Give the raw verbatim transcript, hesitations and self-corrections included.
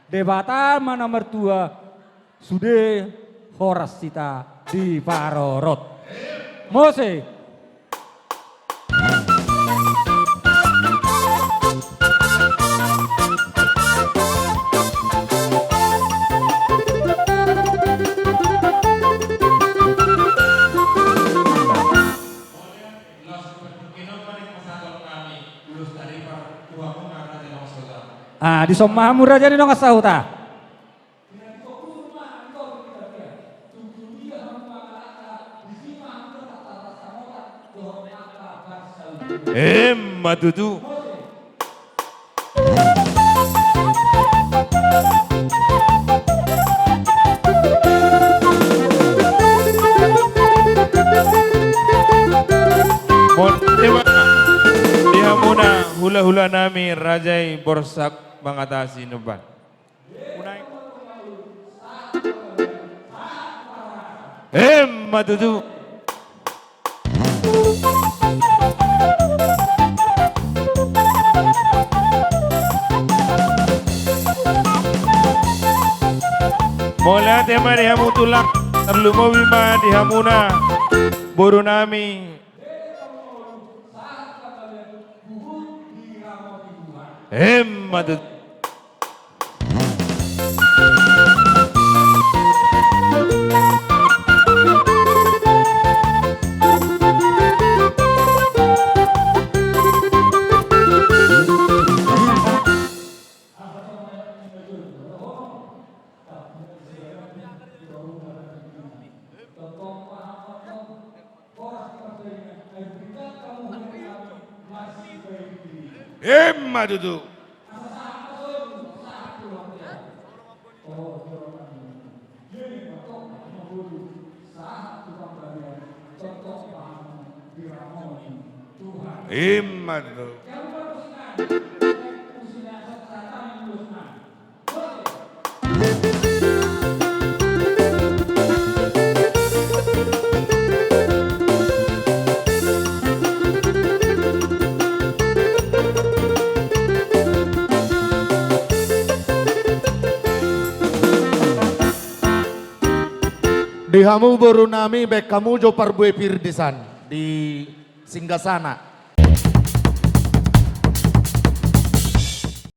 Debata ma na martua, sude horas hita diparorot. Mose. Ah, dison ma hamu raja ni dongan sahuta. Emma tutu. Mauliate ma di hamuna hulahula nami raja i Borsak Mangatasi Nuban. Emma tutu. Mauliate ma di hamu tulang, tarlumobi ma di hamuna boru nami. Emma tutu. Emma tutu. Emma tutu. Di hamu boru nami, baen hamu jo parbue pir disan di singgasana.